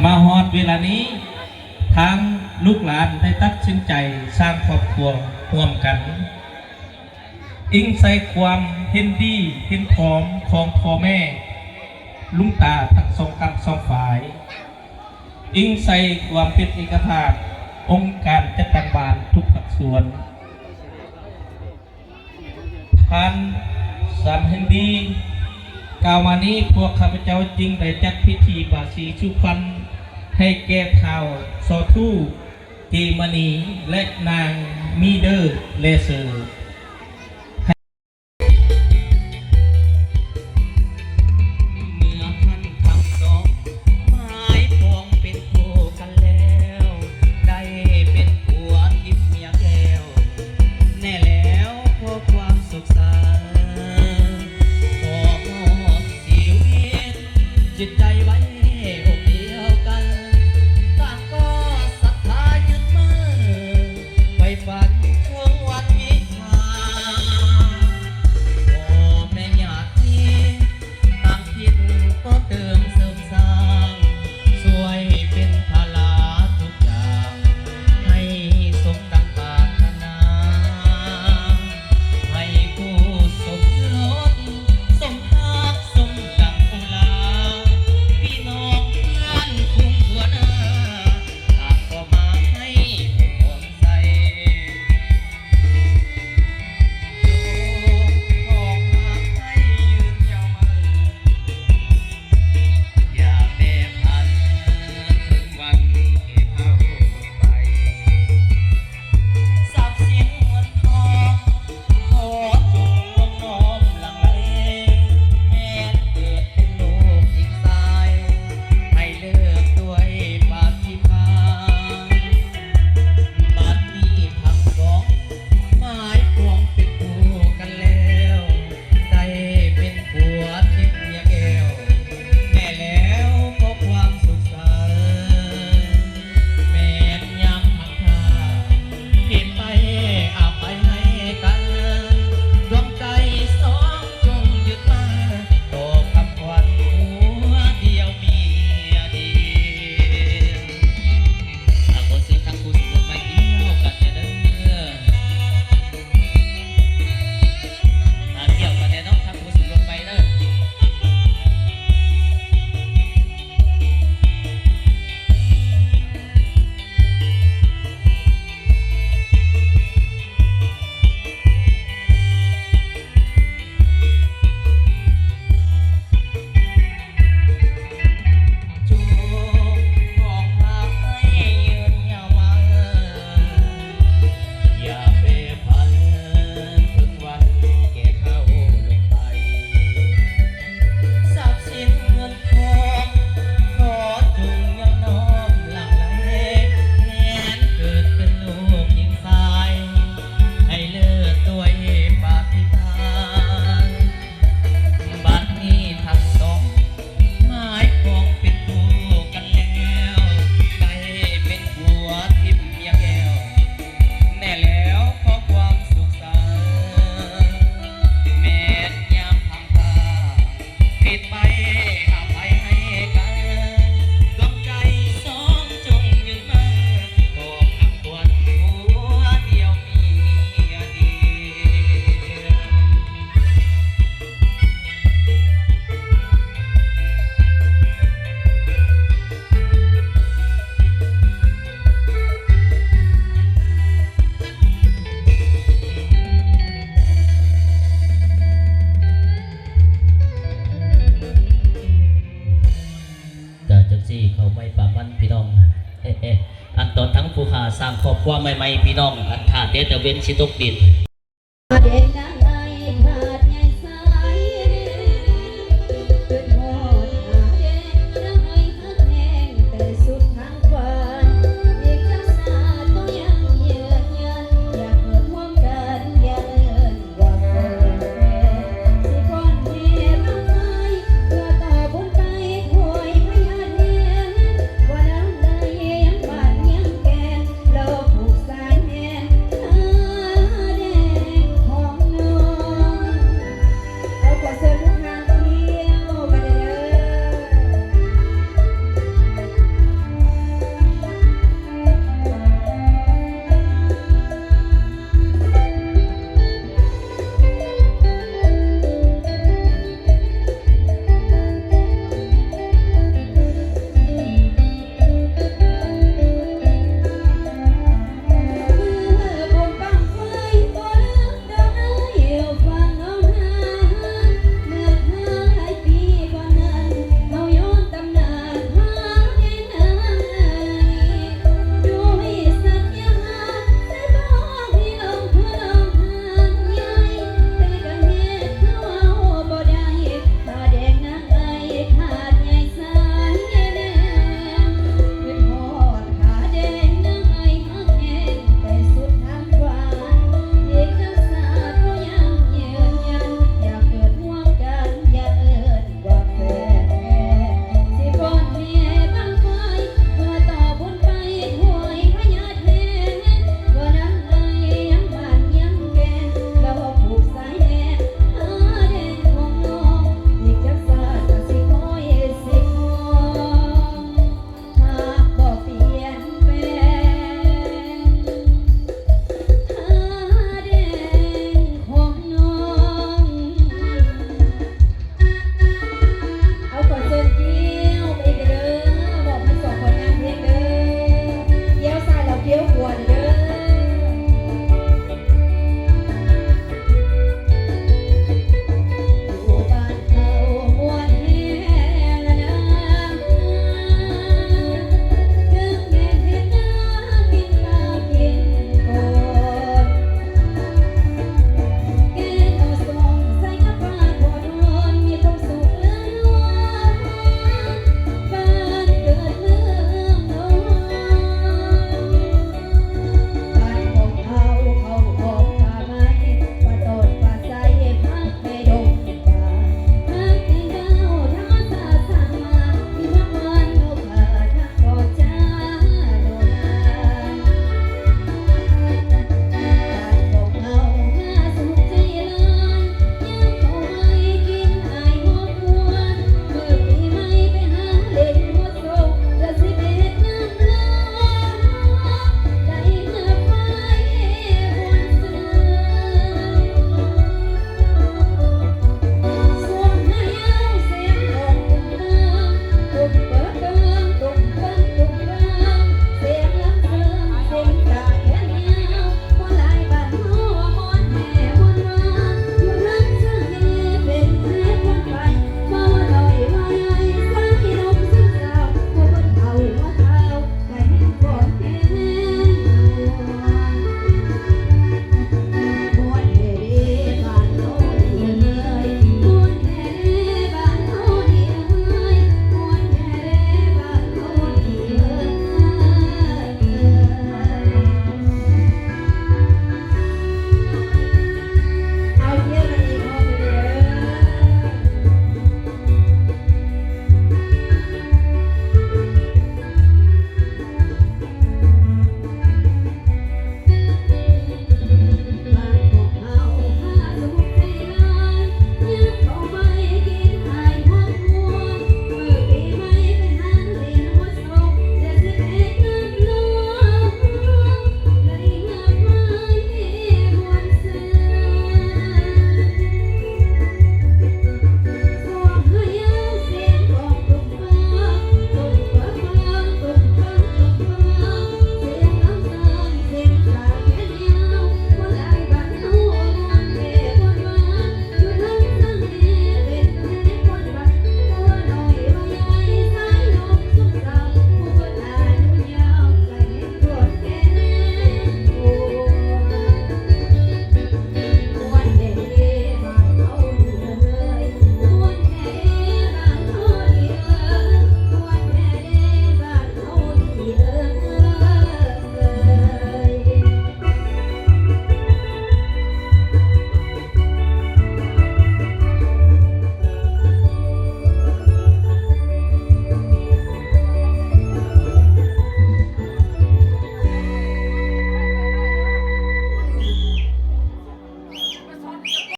ມາຮອດເວລານີ້ ທາງລູກຫຼານໄດ້ຕັດສິນໃຈສ້າງຄອບຄົວຮ່ວມກັນ ອີງໃສ່ຄວາມເຫັນດີເຫັນພ້ອມຂອງພໍ່ແມ່ ລຸງຕາທັງສອງຂ້າງສອງຝ່າຍ, ອີງໃສ່ຄວາມເປັນເອກະພາບອົງການຈັດຕັ້ງບ້ານທຸກພາກສ່ວນ. ທ່ານສາມເຫັນດີ ກ່າວມານີ້ ພວກຂ້າພະເຈົ້າຈຶ່ງໄດ້ຈັດພິທີບາສີສູ່ຂວັນໃຫ້ແກ່ທ້າວສໍທູ ເກມະນີ ແລະ ນາງມີເດີ ແລເຊີ. ເມື່ອທ່ານທັງສອງໝາຍປອງເປັນຄູ່ກັນແລ້ວ ໄດ້ເປັນຜົວທິບເມຍແກ້ວ ແນ່ແລ້ວພໍຄວາມສຸກສາ ຂໍມອບຊີວິດຈິດໃຈໄວ້ອົກດຽວກັນ ຕ່າງກໍສັດທາຍຶດໝັ້ນ ໄຟຝັນເຖິງວັນວິຊາ ພໍ່ແມ່ຍາດມີຕ່າງຖິ່ນກໍເຕີມເສີມສ້າງ ຊ່ວຍເປັນພາລາທຸກຢ່າງ ໃຫ້ສົມດັ່ງປາດຖະໜາ ໃຫ້ຄູ່ສົມລົດສົມຮັກສົມກັງອຸລາ ພີ່ນ້ອງເພື່ອນຝູງທົ່ວໜ້າ ຕ່າງກໍມາໃຫ້ອວຍພອນ ໃສ່ ຈົ່ງຂອງຫາກໃຫ້ຢືນຍາວມາ ຢ່າແປຜັນເຖິງວັນແກ່ເຖົ້າລົງໄປ ຊັບສິນເງິນທອງ ຂໍຈົ່ງລວງນ້ອມຫຼັ່ງໄຫຼ ແມ່ນເກີດເປັນລູກຍິງຊາຍ ໃຫ້ເລີກດ້ວຍປາຕິພານ ບັດນີ້ທັງສອງໝາຍປອງເປັນຄູ່ກັນແລ້ວ ໄດ້ເປັນຜົວທິບເມຍແກ້ວ ແນ່ແລ້ວພໍຄວາມສຸກໃສ ແມ່ນຍາມພັກພາ ຜິດໄປອະໄພໃຫ້ກັນ ດວງໃຈສອງຈົ່ງຍຶດໝັ້ນ ຕໍ່ຄຳຂວັນຜົວດຽວເມຍດຽວ. ອ່າ ຂໍເຊີນທັງຄູ່ສົມລົດໃໝ່ກ່ຽວກັນແດ່ເດີ. ອ່າ ກ່ຽວກັນແດ່ເນາະ ທັງຄູ່ສົມລົດໃໝ່ເດີ. ບັດນີ້ທັງສອງໝາຍປອງເປັນຄູ່ກັນແລ້ວ ໄດ້ເປັນຜົວທິບເມຍແກ້ວ ແນ່ແລ້ວພໍຄວາມສຸກໃສ ແມ່ນຍາມພັງພາ ຜິດໄປອະໄພໃຫ້ກັນ ດວງໃຈສອງຈົ່ງຍຶດໝັ້ນ ຂອງຄຳຂວັນຜົວດຽວເມຍດຽວ. ກະຈັ່ງຊີ້ ເຂົ້າໃໝ່ປາມັນພີ່ນ້ອງ ອັນຕອນທັງຜູ້ຂ້າສ້າງຄອບຄົວໃໝ່ໆ ພີ່ນ້ອງ ອັນຖ້າແຕ່ຕາເວັນຊິຕົກດິນ